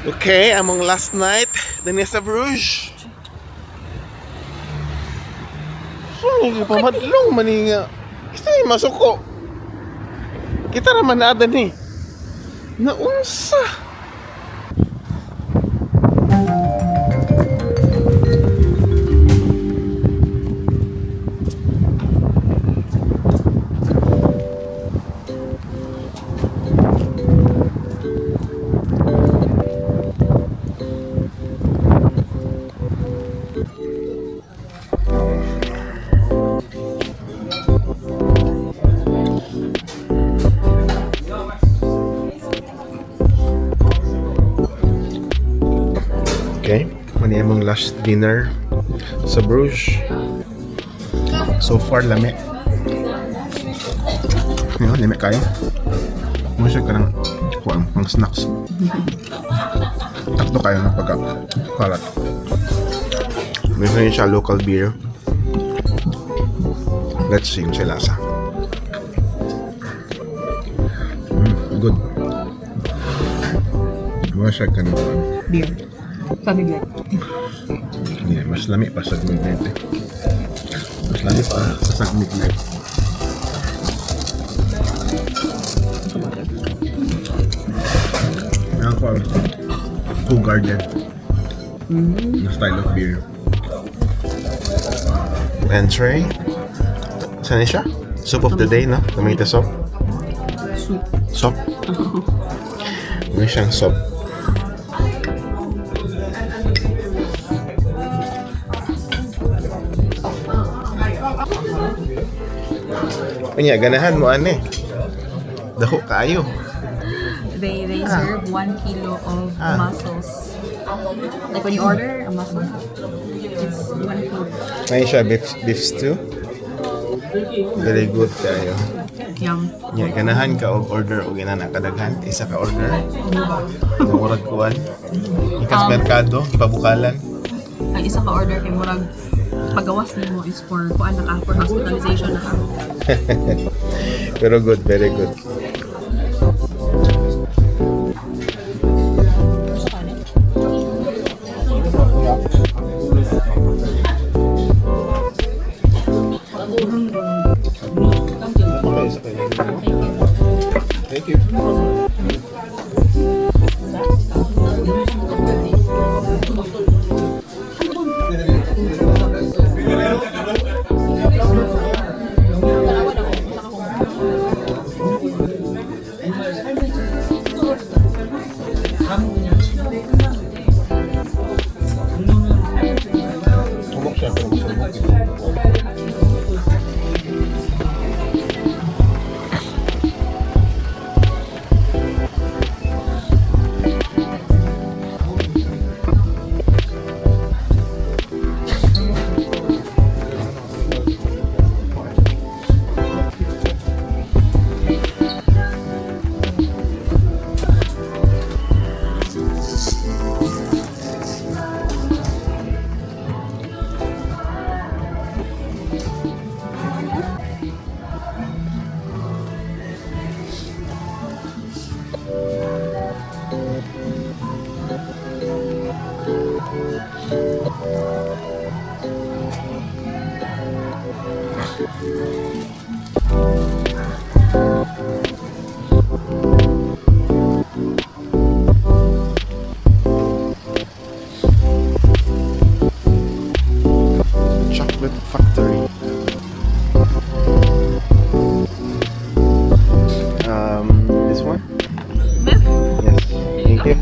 Okay, among last night dinhi sa Bruges. So, pamadlong man nga. Kasi masuko. Kita naman na ni. Naunsa. Okay, mani among last dinner sa Bruges. So far, lami. Yun, lami kayo. Mo siya ka ng kuan, pang snacks. Takto kayo ng pagka kalat. Meron siya local beer. Let's see kung siya lasa. Good. Mo siya ka ng kuan. Beer. Sabi beer. Yeah, mas lami pa sa midnight eh. Mas lami pa sa midnight. Meron ko ang Two Garden na style of beer. Entree. Saan siya? Soup of the day, no? Tomato soup. Soup. Soup. Meron siyang soup. Unya, ganahan mo ane. Dako kaayo. They serve 1 kilo of mussels. Like when you order a mussel, it's 1 kilo. Ngayon siya, beef stew. Very good kayo. Yum. Nya, ganahan ka og order og inana kadaghan isa ka order. Murag kuan. Ikas merkado, ipabukalan. Ang isa ka order kay murag pagawas nimo is for kuan na ka, for hospitalization na ka. Pero good, very good. Thank you. Humok siya, pero mas humok. Chocolate Factory. This one? Yes. Thank you.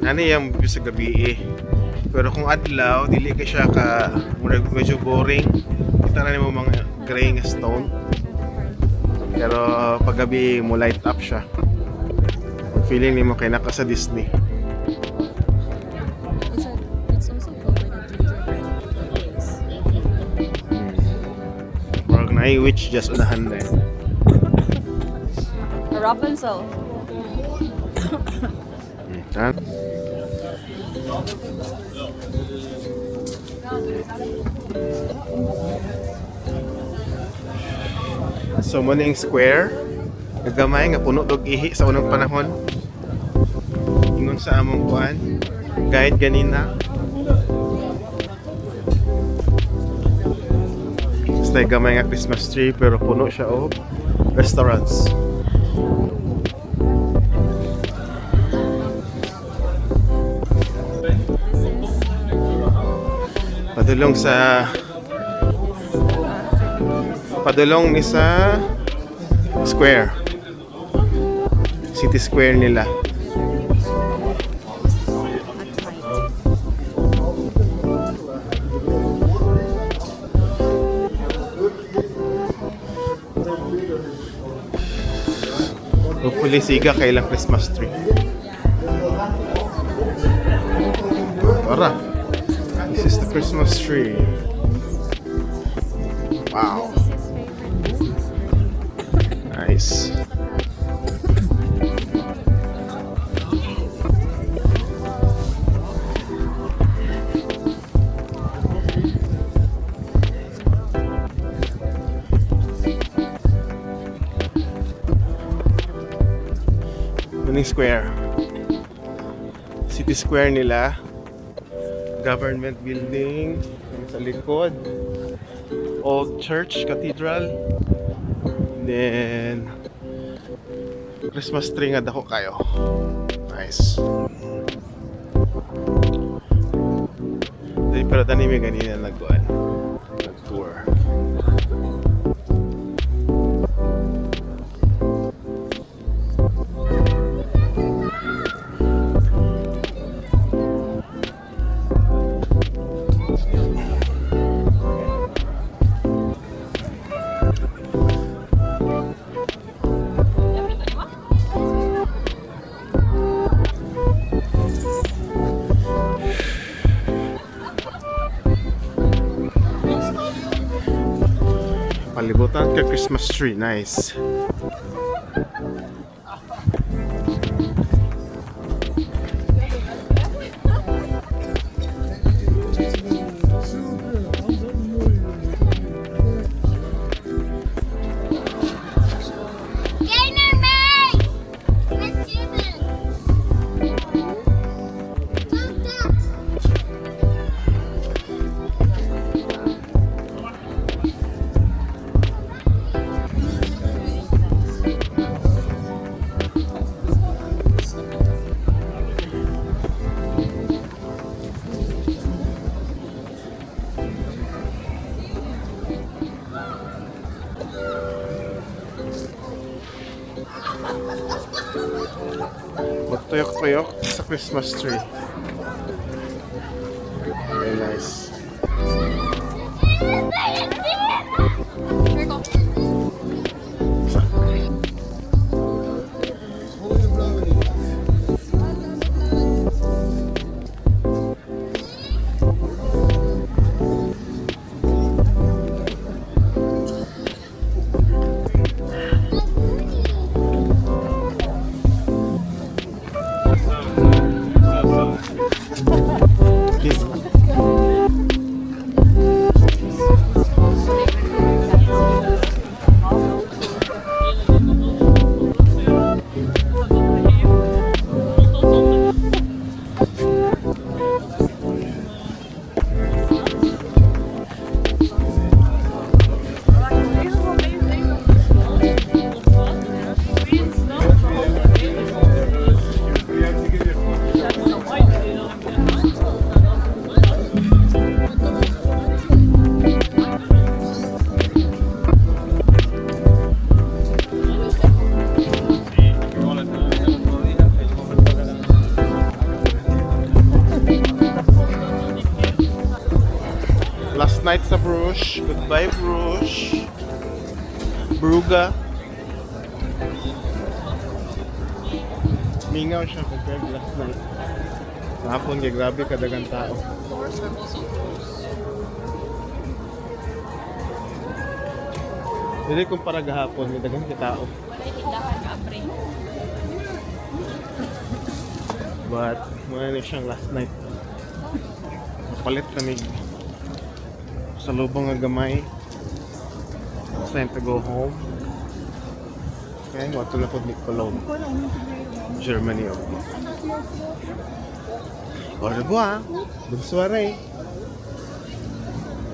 Ano yung sa gabi eh. Pero kung adlaw, dili ka siya ka murag medyo boring. Kita na nimo mga gray nga stone. Pero pag gabi mo light up siya. Feeling nimo kay naka sa Disney. Naay witch just unahan na. Rapunzel. Ha? So mo ning square, gamay nga puno og ihi sa unang panahon. Ingon sa among kuan, guide ganina. Basta gamay nga Christmas tree pero puno siya og restaurants. This is Padulong ni sa square. City square nila. at night. Hopefully siga kay ilang Christmas tree. Tara. This is the Christmas tree. Wow. This is his favorite Christmas tree. Nice. Muning Square. City Square nila. Government building. Yung sa likod. Old Church Cathedral. Then, Christmas tree nga dako kayo. Nice. Dali, pero tani may ganina nagkuan. Nag-tour. Palibutan ka Christmas tree. Nice. Gainer May! Met Jimmy! Look that! Magtuyok-tuyok sa Christmas tree. Very nice. Yes. Last night sa Bruges. Goodbye, Bruges. Bruga. Mingaw siya compared last night. Sa hapon, kay grabe kadagang tao. Dili kumpara gahapon, may daghan kay tao. Wala tindahan ka, pre. But, muna na siyang last night. Napalit kami sa lubong nga gamay. It's time to go home. Okay, moadto na pod ni Cologne. Germany. Oh. Au revoir. Bonne soirée.